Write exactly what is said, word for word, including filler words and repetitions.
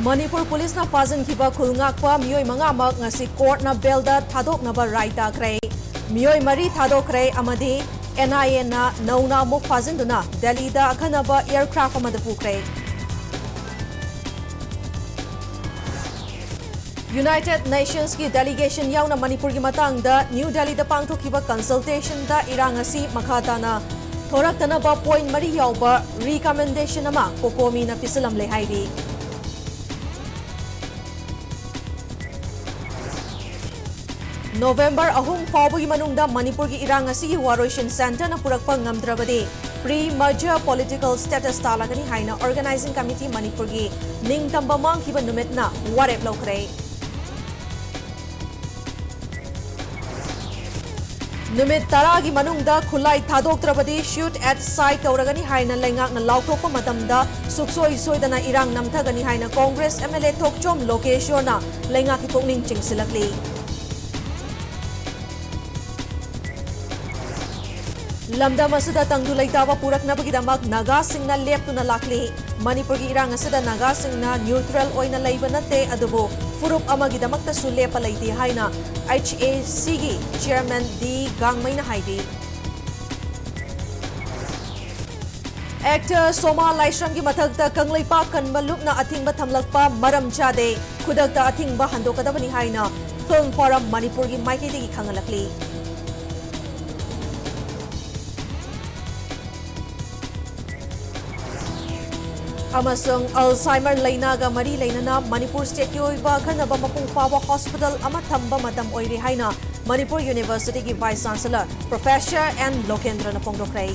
ꯃꯅꯤꯄꯨꯔ ꯄꯨꯂꯤꯁꯅ ꯐꯥꯖꯤꯟꯈꯤꯕ ꯈꯨꯜ ꯉꯥꯛꯄ ꯃꯤꯑꯣꯏ ꯃꯉꯥꯃꯛ ꯉꯁꯤ ꯀꯣꯔꯠꯅ ꯕꯦꯜꯗ ꯊꯥꯗꯣꯛꯅꯕ ꯔꯥꯏ ꯇꯥꯈ꯭ꯔꯦ꯫ ꯃꯤꯑꯣꯏ ꯃꯔꯤ ꯊꯥꯗꯣꯛꯈ꯭ꯔꯦ ꯑꯃꯗꯤ ꯑꯦꯟ ꯑꯥꯏ ꯑꯦꯅ ꯅꯧꯅ ꯑꯃꯨꯛ ꯐꯥꯖꯤꯟꯗꯨꯅ ꯗꯦꯜꯂꯤꯗ ꯑꯈꯟꯅꯕ ꯑꯦꯌꯔꯀ꯭ꯔꯥꯐ ꯑꯃꯗ ꯄꯨꯈ꯭ꯔꯦ꯫ ꯌꯨꯅꯥꯏꯇꯦꯗ ꯅꯦꯁꯟꯁꯀꯤ ꯗꯦꯂꯤꯒꯦꯁꯟ ꯌꯥꯎꯅ ꯃꯅꯤꯄꯨꯔꯒꯤ ꯃꯇꯥꯡꯗ ꯅ꯭ꯌꯨ ꯗꯦꯜꯂꯤꯗ ꯄꯥꯡꯊꯣꯛꯈꯤꯕ ꯀꯟꯁꯜꯇꯦꯁꯟꯗ ꯏꯔꯥꯡ ꯑꯁꯤ ꯃꯈꯥ ꯇꯥꯅ ꯊꯣꯔꯛꯇꯅꯕ ꯄꯣꯏꯟ ꯃꯔꯤ ꯌꯥꯎꯕ ꯔꯤꯀꯃꯦꯟꯗꯦꯁꯟ ꯑꯃ ꯀꯣꯀꯣꯃꯤꯅ ꯄꯤꯁꯤꯜꯂꯝꯂꯦ ꯍꯥꯏꯔꯤ꯫ ꯅꯣꯕꯦꯝꯕꯔ ꯑꯍꯨꯝ ꯐꯥꯎꯕꯒꯤ ꯃꯅꯨꯡꯗ ꯃꯅꯤꯄꯨꯔꯒꯤ ꯏꯔꯥꯡ ꯑꯁꯤꯒꯤ ꯋꯥꯔꯣꯏꯁꯤꯟ ꯁꯦꯟꯇꯔꯅ ꯄꯨꯔꯛꯄ ꯉꯝꯗ꯭ꯔꯕꯗꯤ ꯄ꯭ꯔꯤ ꯃꯔꯖꯔ ꯄꯣꯂꯤꯇꯤꯀꯦꯜ ꯁ꯭ꯇꯦꯇꯁ ꯇꯥꯜꯂꯒꯅꯤ ꯍꯥꯏꯅ ꯑꯣꯔꯒꯅꯥꯏꯖꯤꯡ ꯀꯃꯤꯇꯤ ꯃꯅꯤꯄꯨꯔꯒꯤ ꯅꯤꯡꯇꯝꯕ ꯃꯥꯡꯈꯤꯕ ꯅꯨꯃꯤꯠꯅ ꯋꯥꯔꯦꯞ ꯂꯧꯈ꯭ꯔꯦ꯫ ꯅꯨꯃꯤꯠ ꯇꯔꯥꯒꯤ ꯃꯅꯨꯡꯗ ꯈꯨꯠꯂꯥꯏ ꯊꯥꯗꯣꯛꯇ꯭ꯔꯕꯗꯤ ꯁ꯭ꯌꯨꯠ ꯑꯦꯠ ꯁꯥꯏꯠ ꯇꯧꯔꯒꯅꯤ ꯍꯥꯏꯅ ꯂꯩꯉꯥꯛꯅ ꯂꯥꯎꯊꯣꯛꯄ ꯃꯇꯝꯗ ꯁꯨꯛꯁꯣꯏ ꯁꯣꯏꯗꯅ ꯏꯔꯥꯡ ꯅꯝꯊꯒꯅꯤ ꯍꯥꯏꯅ ꯀꯣꯡꯒ꯭ꯔꯦꯁ ꯑꯦꯝ ꯑꯦꯜ ꯑꯦ ꯊꯣꯛꯆꯣꯝ ꯂꯣꯀꯦꯁ꯭ꯋꯔꯅ ꯂꯩꯉꯥꯛꯀꯤ ꯄꯨꯛꯅꯤꯡ ꯆꯤꯡꯁꯤꯜꯂꯛꯂꯤ꯫ ꯂꯝꯗꯝ ꯑꯁꯤꯗ ꯇꯪꯗꯨ ꯂꯩꯇꯥꯕ ꯄꯨꯔꯛꯅꯕꯒꯤꯗꯃꯛ ꯅꯥꯒꯥꯁꯤꯡꯅ ꯂꯦꯞꯇꯨꯅ ꯂꯥꯛꯂꯤ꯫ ꯃꯅꯤꯄꯨꯔꯒꯤ ꯏꯔꯥꯡ ꯑꯁꯤꯗ ꯅꯥꯒꯥꯁꯤꯡꯅ ꯅ꯭ꯌꯨꯇ꯭ꯔꯦꯜ ꯑꯣꯏꯅ ꯂꯩꯕ ꯅꯠꯇꯦ, ꯑꯗꯨꯕꯨ ꯐꯨꯔꯨꯞ ꯑꯃꯒꯤꯗꯃꯛꯇꯁꯨ ꯂꯦꯞꯄ ꯂꯩꯇꯦ ꯍꯥꯏꯅ ꯑꯩꯆ ꯑꯦ ꯁꯤꯒꯤ ꯆꯤꯌꯔꯃꯦꯟ ꯗꯤ ꯒꯥꯡꯃꯩꯅ ꯍꯥꯏꯔꯤ꯫ ꯑꯦꯛꯇꯔ ꯁꯣꯃꯥ ꯂꯥꯏꯁ꯭ꯔꯝꯒꯤ ꯃꯊꯛꯇ ꯀꯪꯂꯩꯄꯥꯛ ꯀꯟꯕ ꯂꯨꯞꯅ ꯑꯊꯤꯡꯕ ꯊꯝꯂꯛꯄ ꯃꯔꯝ ꯆꯥꯗꯦ, ꯈꯨꯗꯛꯇ ꯑꯊꯤꯡꯕ ꯍꯟꯗꯣꯛꯀꯗꯕꯅꯤ ꯍꯥꯏꯅ ꯐꯤꯜꯝ ꯐꯣꯔꯝ ꯃꯅꯤꯄꯨꯔꯒꯤ ꯃꯥꯏꯀꯩꯗꯒꯤ ꯈꯪꯍꯜꯂꯛꯂꯤ꯫ ꯑꯃꯁꯨꯡ ꯑꯜꯖꯥꯏꯃꯔ ꯂꯩꯅꯥꯒ ꯃꯔꯤ ꯂꯩꯅꯅ ꯃꯅꯤꯄꯨꯔ ꯁ꯭ꯇꯦꯠꯀꯤ ꯑꯣꯏꯕ ꯑꯈꯟꯅꯕ ꯃꯄꯨꯡ ꯐꯥꯕ ꯍꯣꯁꯄꯤꯇꯥꯜ ꯑꯃ ꯊꯝꯕ ꯃꯇꯝ ꯑꯣꯏꯔꯦ ꯍꯥꯏꯅ ꯃꯅꯤꯄꯨꯔ ꯌꯨꯅꯤꯚꯔꯁꯤꯇꯤꯒꯤ ꯚꯥꯏꯁ ꯆꯥꯟꯁꯦꯂꯔ ꯄ꯭ꯔꯣꯐꯦꯁꯔ ꯑꯦꯟ ꯂꯣꯀꯦꯟꯗ꯭ꯔꯅ ꯐꯣꯡꯗꯣꯛꯈ꯭ꯔꯦ꯫